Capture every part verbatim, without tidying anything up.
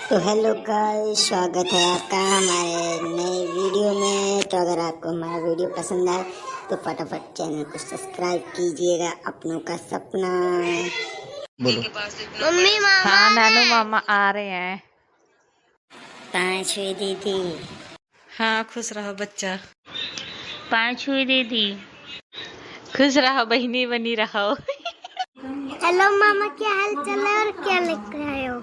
तो hello guys, स्वागत है आपका हमारे नए video में। तो अगर आपको हमारा video पसंद आए तो फटाफट channel को subscribe कीजिएगा। अपनों का सपना। बोलो। मम्मी, मामा हाँ, नानू, मामा आ रहे हैं। पाँच हुई दीदी। हाँ, खुश रहो बच्चा। पाँच हुई दीदी। खुश रहो बहिनी, बनी रहो। Hello मामा, क्या हाल चाल है और क्या लेके आए हो?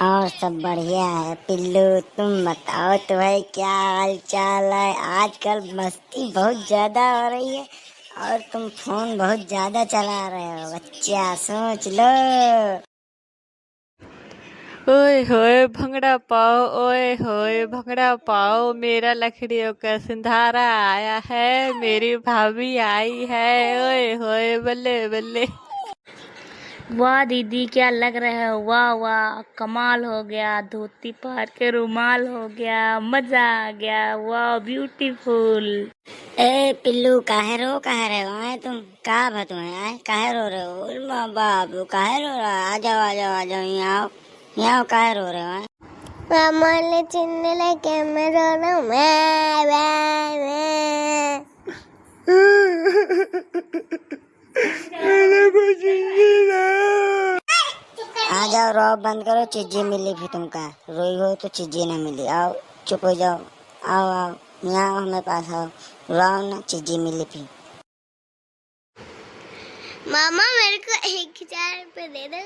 और सब बढ़िया है पिल्लू, तुम बताओ, तुम्हारे क्या हाल चाल है? आजकल मस्ती बहुत ज्यादा हो रही है और तुम phone बहुत ज्यादा चला रहे हो बच्चा, सोच लो। ओए होए भंगड़ा पाओ, ओए होए भंगड़ा पाओ, मेरा लकड़ियों का सिंधारा आया है, मेरी भाभी आई है, ओए होए बल्ले बल्ले। वाह दीदी, क्या लग रहा है, वाह वाह, कमाल हो गया, धोती पहन के रुमाल हो गया, मजा आ गया, वाह beautiful। ए पिल्लू, काहे रो, काहे रे, आए तुम? का भा तुम्हें, आए? काहे रो रहे हो? अरे माँ बाप, काहे रो रहा है? आ जाओ, आ जाओ, आ जाओ, यहाँ आओ, यहाँ आओ, काहे रो रहे हो, आए? मामा ने चिन्ने लेके मैं रो रहा हूँ। मैं, मैं, मैं। अरे बच्चा, आ जाओ, रो बंद करो, चिज्जी मिली फिर तुमका। रोई हो तो चिज्जी ना मिली। आओ, चुप हो जाओ। आओ, आओ, यहाँ आओ, हमारे पास आओ। रोओ ना, चिज्जी मिली फिर। मामा, मेरे को एक हजार रुपये दे दो।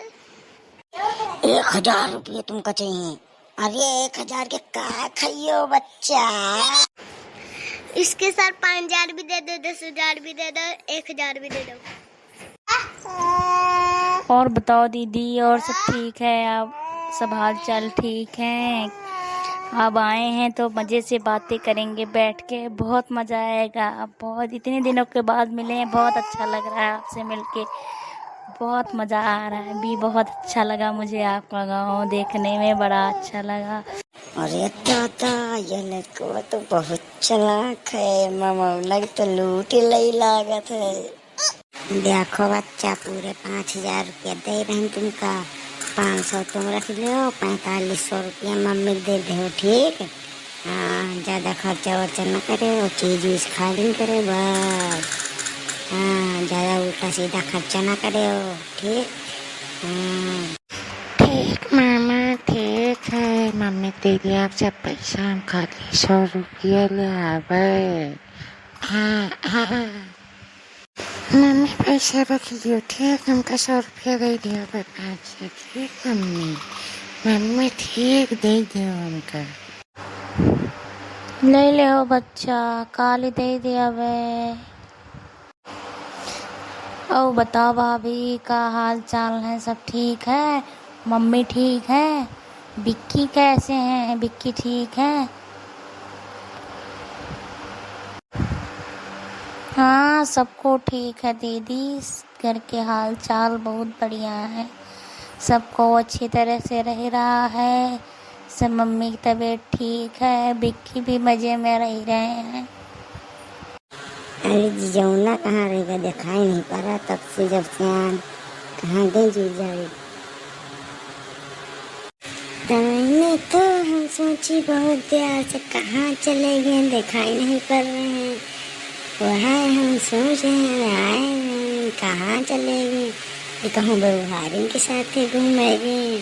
एक हजार रुपये तुमका चाहिए? अरे, एक हजार के का खाइयो बच्चा? इसके साथ पाँच हजार भी दे दो, दस हजार भी दे दो, एक हजार भी दे दो। और बताओ दीदी, और सब ठीक है? आप सब हाल चाल ठीक हैं? अब आए हैं तो मज़े से बातें करेंगे बैठ के, बहुत मज़ा आएगा। अब बहुत, इतने दिनों के बाद मिले हैं, बहुत अच्छा लग रहा है आपसे मिलके, बहुत मज़ा आ रहा है भी। बहुत अच्छा लगा मुझे आपका गाँव देखने में, बड़ा अच्छा लगा। अरे दादा, ये लड़कवा तो बहुत चालाक है, मामा लग तो लूट ही लई लागत है। देखो बच्चा, पूरे पाँच हजार रुपया दे रहे हैं तुमका, पाँच सौ तुम रख लो, पैंतालीस सौ रुपया मम्मी दे दे, ठीक? हाँ, ज्यादा खर्चा वर्चा ना करे, वो चीज वीज खा ली करे बस। हाँ, ज्यादा उल्टा सीधा खर्चा ना करे हो, ठीक? हाँ। ठीक मामा, ठीक है, मम्मी दे दिया, आप सब पैसा हम खाली सौ रुपया ले आवे। हाँ, हाँ। मम्मी पैसा रख दियो, ठीक, हमका सौ रुपया दे दियो, बता से, ठीक मम्मी, मम्मी ठीक दे दियो हमका। ले ले हो बच्चा, काली दे दिया बे। और बताओ भाभी, का हाल चाल है, सब ठीक है? मम्मी ठीक है? बिक्की कैसे हैं? बिक्की ठीक है? हाँ, सबको ठीक है दीदी, घर के हाल चाल बहुत बढ़िया है, सबको अच्छी तरह से रह रहा है, सब मम्मी की तबीयत ठीक है, बिक्की भी मज़े में रह रहे हैं। अरे जिजौना कहाँ रह गए, दिखाई नहीं पड़ा तब से, जब से आन। कहाँ गए जीजा? तब मैं तो हम सोची बहुत देर से कहाँ चले गए, दिखाई नहीं पड़ रहे हैं। वह हम सोच रहे हैं, आए हैं, कहाँ चले गए? ये कहूँ व्यवहारिन के साथ ही घूमेंगे।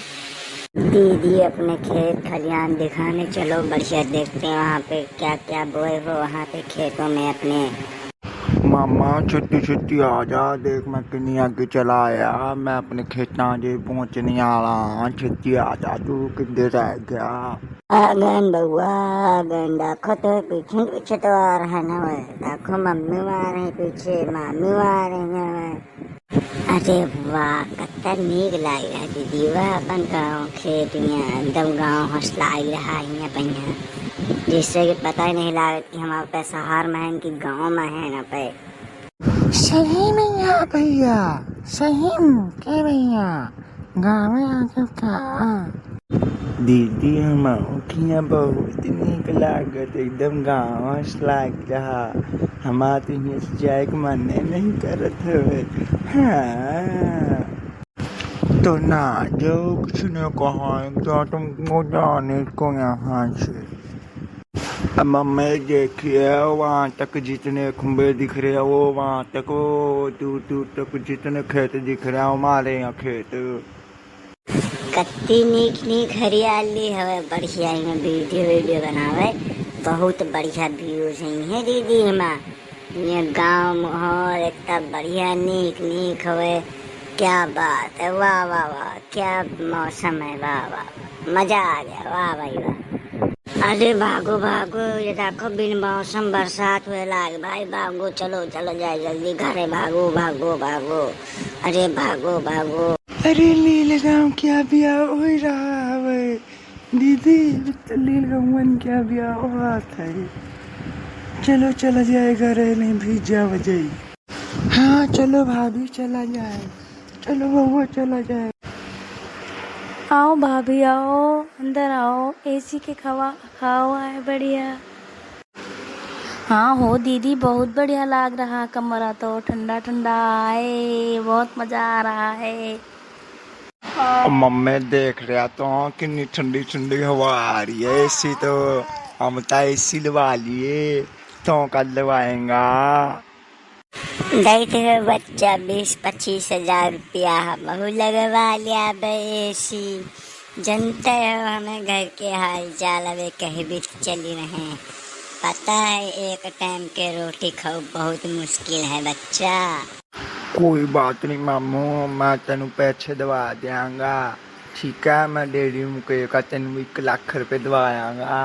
दीदी अपने खेत खलियान दिखाने चलो, बढ़िया देखते हैं वहाँ पे क्या क्या बोए हो वहाँ पे खेतों में अपने। मामा छुट्टी छुट्टी आ जा, देख मैं किनिया के चलाया, मैं अपने खेतां जे पहुँचने आला, छुट्टी आ जा तू, किधर रह गया? आ गए बउआ, आ गए, देखो तो पीछे पीछे तो आ रहा है ना, देखो मम्मी आ रही पीछे, मामी आ रही है। अरे वाह, कत्ता नीक लागे है दीदी, वाह, अपन गाँव खेत में एकदम गाँव हंस लाग रहा है यहाँ पे, यहाँ जैसे कि पता ही नहीं लागत कि हम आप पे शहर में हैं कि गाँव में हैं यहाँ पे। सही में यहाँ भैया, सही में के भैया, गाँव में आ गए का? दीदी, हमार ओखियाँ बहुत नीक लागत, एकदम गाँव से लाग रहा। हमार तो हियाँ से जाए के मने नहीं करत हवे। हाँ। तो ना जाओ, कुछ नहीं कहा, तो तुमको जाने को यहाँ से। अब मम्मी देखिए, वहाँ तक जितने खंबे दिख रहे हैं, वो वहाँ तक, वो दूर दूर तक जितने खेत दिख रहे हैं, हमारे यहाँ खेत। कत्ती नीक नीक हरियाली हवे, बढ़िया इहाँ वीडियो वीडियो बनावे, बहुत बढ़िया व्यूज है दीदी। हमा ये गाँव माहौल इतना बढ़िया नीक नीक हवे, क्या बात है, वाह वाह वाह, क्या मौसम है, वाह वाह वाह, मजा आ गया, वाह भाई वाह। अरे भागो भागो, ये देखो बिन मौसम बरसात हुए लाग भाई, भागो, चलो चलो जाए जल्दी घरे, भागो भागो भागो, अरे भागो भागो। अरे लीलगाँव क्या बियाह हो रहा है दीदी, तो लीलगाँवन क्या बियाह हो रहा था। चलो चला जाए घरे, नहीं भीज जावा जाई। हाँ चलो भाभी चला जाए, चलो बउआ चला जाए। आओ भाभी आओ, अंदर आओ, एसी के हवा खाओ, आए बढ़िया। हाँ हो दीदी, बहुत बढ़िया लाग रहा कमरा तो, ठंडा ठंडा है, बहुत मजा आ रहा है। मम्मी देख रहा तो कितनी ठंडी ठंडी हवा आ रही है, एसी तो हम तो एसी लवा लिए, तो कल लवाएंगा। देख रहे हो बच्चा, बीस पच्चीस हजार रुपया हमहू लगवा लिया बे एसी। जनते हो हमें घर के हाल चाल, अबे कहीं भी चली रहे। पता है एक टाइम के रोटी खाओ बहुत मुश्किल है बच्चा। कोई बात नहीं मामू, मैं तेनू पैसे दवा देंगा। ठीक है, मैं डेढ़ मुके का तेनू एक लाख रुपए दवा आऊंगा।